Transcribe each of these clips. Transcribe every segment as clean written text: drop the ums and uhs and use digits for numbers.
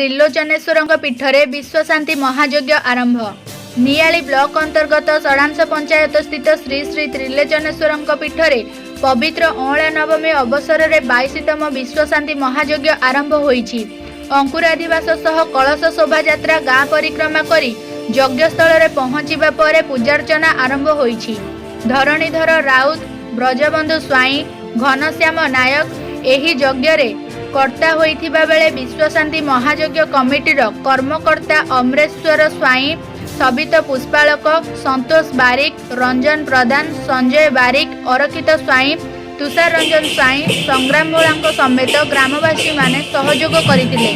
ତ୍ରିଲୋଚନେଶ୍ୱରଙ୍କ ପୀଠରେ ବିଶ୍ୱଶାନ୍ତି ମହାଯଜ୍ଞ ଆରମ୍ଭ। ନିଆଳି ବ୍ଲକ ଅନ୍ତର୍ଗତ ଷଡ଼ାଂଶ ପଞ୍ଚାୟତ ସ୍ଥିତ ଶ୍ରୀ ଶ୍ରୀ ତ୍ରିଲୋଚନେଶ୍ୱରଙ୍କ ପୀଠରେ ପବିତ୍ର ଅଁଳା ନବମୀ ଅବସରରେ 22ତମ ବିଶ୍ୱଶାନ୍ତି ମହାଯଜ୍ଞ ଆରମ୍ଭ ହୋଇଛି। ଅଙ୍କୁରାଧିବାସ ସହ କଳସ ଶୋଭାଯାତ୍ରା ଗାଁ ପରିକ୍ରମା କରି ଯଜ୍ଞସ୍ଥଳରେ ପହଞ୍ଚିବା ପରେ ପୂଜାର୍ଚ୍ଚନା ଆରମ୍ଭ ହୋଇଛି। ଧରଣୀଧର ରାଉତ, ବ୍ରଜବନ୍ଧୁ ସ୍ୱାଇଁ, ଘନଶ୍ୟାମ ନାୟକ ଏହି ଯଜ୍ଞରେ କର୍ତ୍ତା ହୋଇଥିବା ବେଳେ ବିଶ୍ୱଶାନ୍ତି ମହାଯଜ୍ଞ କମିଟିର କର୍ମକର୍ତ୍ତା ଅମରେଶ୍ୱର ସ୍ୱାଇଁ, ସବିତ ପୁଷ୍ପାଳକ, ସନ୍ତୋଷ ବାରିକ, ରଞ୍ଜନ ପ୍ରଧାନ, ସଞ୍ଜୟ ବାରିକ, ଅରକ୍ଷିତ ସ୍ୱାଇଁ, ତୁଷାର ରଞ୍ଜନ ସ୍ୱାଇଁ, ସଂଗ୍ରାମ ଭୋଳାଙ୍କ ସମେତ ଗ୍ରାମବାସୀମାନେ ସହଯୋଗ କରିଥିଲେ।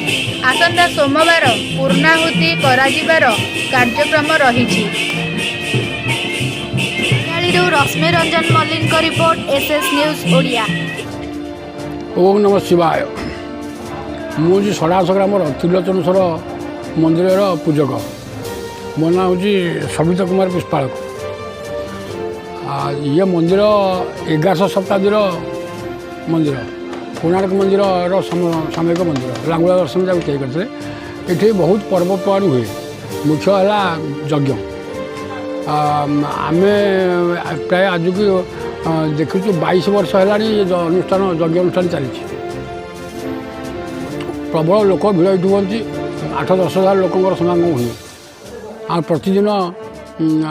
ଆସନ୍ତା ସୋମବାର ପୂର୍ଣ୍ଣାହୁତି କରାଯିବାର କାର୍ଯ୍ୟକ୍ରମ ରହିଛି। ନିଆଳିରୁ ରଶ୍ମି ରଞ୍ଜନ ମଲ୍ଲିକଙ୍କ ରିପୋର୍ଟ, ଏସ୍ଏସ୍ ନ୍ୟୁଜ୍ ଓଡ଼ିଆ। ଓମ୍ ନମ ଶିବାୟ। ମୁଁ ହେଉଛି ଷଡ଼ାଶ ଗ୍ରାମର ତ୍ରିଲୋଚନେଶ୍ୱର ମନ୍ଦିରର ପୂଜକ। ମୋ ନାଁ ହେଉଛି ସବିତ କୁମାର ପୁଷ୍ପାଳକ। ଇଏ ମନ୍ଦିର 11ଶହ ଶତାବ୍ଦୀର ମନ୍ଦିର, କୋଣାର୍କ ମନ୍ଦିରର ସାମୟିକ ମନ୍ଦିର। ଲାଙ୍ଗୁଳା ଦର୍ଶନ ଯାକୁ ତିଆରି କରିଥିଲେ। ଏଠି ବହୁତ ପର୍ବପର୍ବାଣି ହୁଏ। ମୁଖ୍ୟ ହେଲା ଯଜ୍ଞ। ଆମେ ପ୍ରାୟ ଆଜକୁ ଦେଖୁଛୁ, 22 ବର୍ଷ ହେଲାଣି ଏ ଅନୁଷ୍ଠାନ, ଯଜ୍ଞ ଅନୁଷ୍ଠାନ ଚାଲିଛି। ପ୍ରବଳ ଲୋକ ଭିଡ଼ ଏଠି ହୁଅନ୍ତି। 8-10 ହଜାର ଲୋକଙ୍କର ସମାଗମ ହୁଏ। ଆଉ ପ୍ରତିଦିନ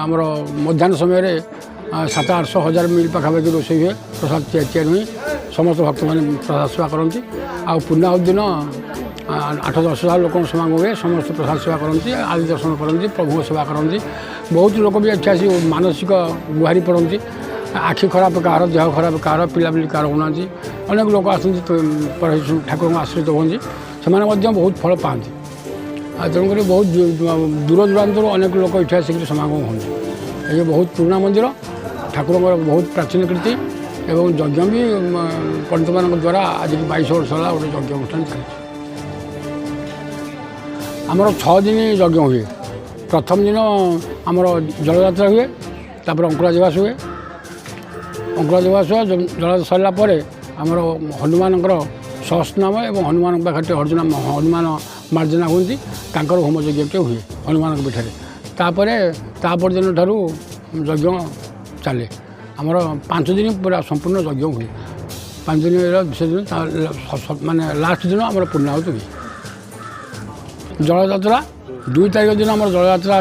ଆମର ମଧ୍ୟାହ୍ନ ସମୟରେ 700-800, 1000 ମିଲ୍ ପାଖାପାଖି ରୋଷେଇ ହୁଏ, ପ୍ରସାଦ ତିଆରି ହୁଏ। ସମସ୍ତ ଭକ୍ତମାନେ ପ୍ରସାଦ ସେବା କରନ୍ତି। ଆଉ ପୂର୍ଣ୍ଣାହୁତି ଦିନ 8-10 ହଜାର ଲୋକଙ୍କ ସମାଗମ ହୁଏ। ସମସ୍ତେ ପ୍ରସାଦ ସେବା କରନ୍ତି, ଆଦି ଦର୍ଶନ କରନ୍ତି, ପ୍ରଭୁଙ୍କ ସେବା କରନ୍ତି। ବହୁତ ଲୋକ ବି ଏଠି ଆସି ମାନସିକ ଗୁହାରି ପଡ଼ନ୍ତି। ଆଖି ଖରାପ କାହାର, ଦେହ ଖରାପ କାହାର, ପିଲାପିଲି କାହାର ହେଉନାହାନ୍ତି, ଅନେକ ଲୋକ ଆସନ୍ତି, ଠାକୁରଙ୍କ ଆଶ୍ରିତ ହୁଅନ୍ତି। ସେମାନେ ମଧ୍ୟ ବହୁତ ଫଳ ପାଆନ୍ତି। ଆଉ ତେଣୁକରି ବହୁତ ଦୂର ଦୂରାନ୍ତରୁ ଅନେକ ଲୋକ ଏଠି ଆସିକରି ସମାଗମ ହୁଅନ୍ତି। ଏ ବହୁତ ପୁରୁଣା ମନ୍ଦିର, ଠାକୁରଙ୍କର ବହୁତ ପ୍ରାଚୀନ କୀର୍ତ୍ତି ଏବଂ ଯଜ୍ଞ ବି ପଣ୍ଡିତମାନଙ୍କ ଦ୍ୱାରା ଆଜିକି 22 ବର୍ଷ ହେଲା ଗୋଟେ ଯଜ୍ଞ ଅନୁଷ୍ଠାନ ଚାଲିଛି। ଆମର 6 ଦିନ ଯଜ୍ଞ ହୁଏ। ପ୍ରଥମ ଦିନ ଆମର ଜଳଯାତ୍ରା ହୁଏ, ତାପରେ ଅଙ୍କୁରାଧିବାସ ହୁଏ। ଅଙ୍କୁରାଧିବାସ ଜଳଯାତ୍ରା ସରିଲା ପରେ ଆମର ହନୁମାନଙ୍କର ସହସ୍ରନାମ ଏବଂ ହନୁମାନଙ୍କ ପାଖରେ ଅର୍ଜୁନ ହନୁମାନ ମାର୍ଜନା ହୁଅନ୍ତି, ତାଙ୍କର ହୋମ ଯଜ୍ଞଟେ ହୁଏ ହନୁମାନଙ୍କ ପୀଠରେ। ତାପରେ ତାପର ଦିନ ଠାରୁ ଯଜ୍ଞ ଚାଲେ। ଆମର 5 ଦିନ ପୁରା ସମ୍ପୂର୍ଣ୍ଣ ଯଜ୍ଞ ହୁଏ। 5 ଦିନର ସେଦିନ ମାନେ ଲାଷ୍ଟ ଦିନ ଆମର ପୂର୍ଣ୍ଣାହୁତି ହୁଏ। ଜଳଯାତ୍ରା 2 ତାରିଖ ଦିନ ଆମର ଜଳଯାତ୍ରା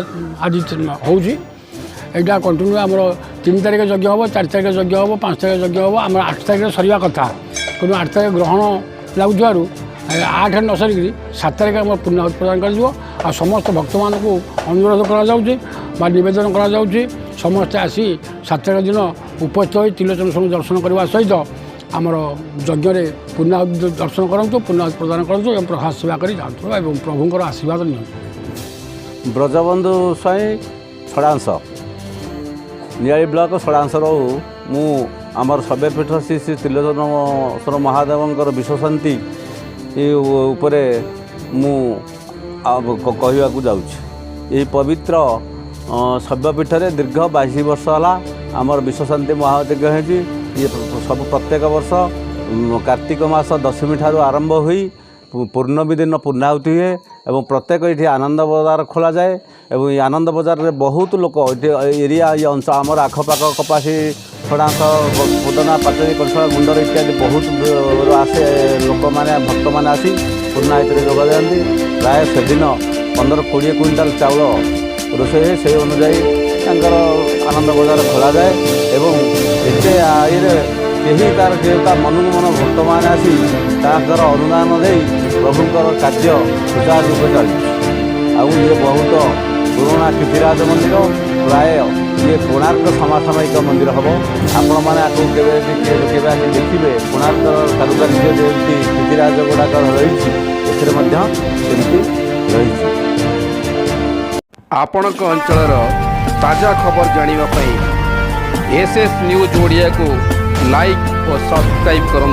ଆଜି ହେଉଛି। ଏଇଟା କଣ୍ଟିନ୍ୟୁ ଆମର 3 ତାରିଖ ଯଜ୍ଞ ହେବ, 4 ତାରିଖ ଯଜ୍ଞ ହେବ, 5 ତାରିଖ ଯଜ୍ଞ ହେବ। ଆମର 8 ତାରିଖରେ ସରିବା କଥା, କିନ୍ତୁ 8 ତାରିଖ ଗ୍ରହଣ ଲାଗୁଥିବାରୁ 8ରେ ନ ସରିକିରି 7 ତାରିଖ ଆମର ପୂର୍ଣ୍ଣାହୁତି ପ୍ରଦାନ କରାଯିବ। ଆଉ ସମସ୍ତ ଭକ୍ତମାନଙ୍କୁ ଅନୁରୋଧ କରାଯାଉଛି ବା ନିବେଦନ କରାଯାଉଛି, ସମସ୍ତେ ଆସି 7 ତାରିଖ ଦିନ ଉପସ୍ଥିତ ହୋଇ ତ୍ରିଲୋଚନ ଦର୍ଶନ କରିବା ସହିତ ଆମର ଯଜ୍ଞରେ ପୂର୍ଣ୍ଣାହୁତି ଦର୍ଶନ କରନ୍ତୁ, ପୂର୍ଣ୍ଣାହୁତି ପ୍ରଦାନ କରନ୍ତୁ ଏବଂ ପ୍ରସାଦ ସେବା କରି ଯାଆନ୍ତୁ ଏବଂ ପ୍ରଭୁଙ୍କର ଆଶୀର୍ବାଦ ନିଅନ୍ତୁ। ବ୍ରଜବନ୍ଧୁ ସ୍ୱାଇଁ, ଷଡ଼ାଂଶ, ନିଆଳି ବ୍ଲକ ଷଡ଼ାଂଶରୁ। ମୁଁ ଆମର ଶୈବପୀଠ ଶ୍ରୀ ଶ୍ରୀ ତ୍ରିଲୋଚନେଶ୍ୱର ମହାଦେବଙ୍କର ବିଶ୍ୱଶାନ୍ତି ଉପରେ ମୁଁ କହିବାକୁ ଯାଉଛି। ଏହି ପବିତ୍ର ଶୈବପୀଠରେ ଦୀର୍ଘ 22 ବର୍ଷ ହେଲା ଆମର ବିଶ୍ୱଶାନ୍ତି ମହାଯଜ୍ଞ ହେଇଛି। ଇଏ ସବୁ ପ୍ରତ୍ୟେକ ବର୍ଷ କାର୍ତ୍ତିକ ମାସ ଦଶମୀ ଠାରୁ ଆରମ୍ଭ ହୋଇ ପୂର୍ଣ୍ଣମୀ ଦିନ ପୂର୍ଣ୍ଣାହୁତି ହୁଏ ଏବଂ ପ୍ରତ୍ୟେକ ଏଠି ଆନନ୍ଦ ବଜାର ଖୋଲାଯାଏ ଏବଂ ଏଇ ଆନନ୍ଦ ବଜାରରେ ବହୁତ ଲୋକ ଏଠି ଏରିଆ, ଏଇ ଅଞ୍ଚଳ, ଆମର ଆଖପାଖ କପାସି, ଷଡ଼ାଂଶ, ପୁଦନା, ପାଚେରୀ, କଂସଳା, ଗୁଣ୍ଡର ଇତ୍ୟାଦି ବହୁତ ଆସେ ଲୋକମାନେ, ଭକ୍ତମାନେ ଆସି ପୂର୍ଣ୍ଣାହୁତିରେ ଯୋଗ ଦିଅନ୍ତି। ପ୍ରାୟ ସେଦିନ 15-20 କୁଇଣ୍ଟାଲ ଚାଉଳ ରୋଷେଇ ହୁଏ। ସେଇ ଅନୁଯାୟୀ ତାଙ୍କର ଆନନ୍ଦ ବଜାର ଖୋଲାଯାଏ ଏବଂ ଏତେ ଇଏରେ କେହି ତାର କେହି ତା ମନକୁ ମନ ଭକ୍ତମାନେ ଆସି ତାଙ୍କର ଅନୁଦାନ ଦେଇ ପ୍ରଭୁଙ୍କର କାର୍ଯ୍ୟ ସୁଚାରୁ ରୂପେ ଚାଲିଛି। ଆଉ ଇଏ ବହୁତ ପୁରୁଣା କୀର୍ତ୍ତିରାଜ ମନ୍ଦିର, ପ୍ରାୟ ଇଏ କୋଣାର୍କ ସମସାମୟିକ ମନ୍ଦିର ହେବ। ଆପଣମାନେ ଆକୁ କେବେ କେବେ ଆସି ଦେଖିବେ। କୋଣାର୍କର କାରୁକାର୍ଯ୍ୟ ଯେମିତି କୀର୍ତ୍ତିରାଜ ଗୁଡ଼ାକ ରହିଛି, ଏଥିରେ ମଧ୍ୟ ସେମିତି ରହିଛି। ଆପଣଙ୍କ ଅଞ୍ଚଳର ତାଜା ଖବର ଜାଣିବା ପାଇଁ ଏସ୍ ଏସ୍ ନ୍ୟୁଜ୍ ଓଡ଼ିଆକୁ ଲାଇକ୍ ଓ ସବସ୍କ୍ରାଇବ୍ କରନ୍ତୁ।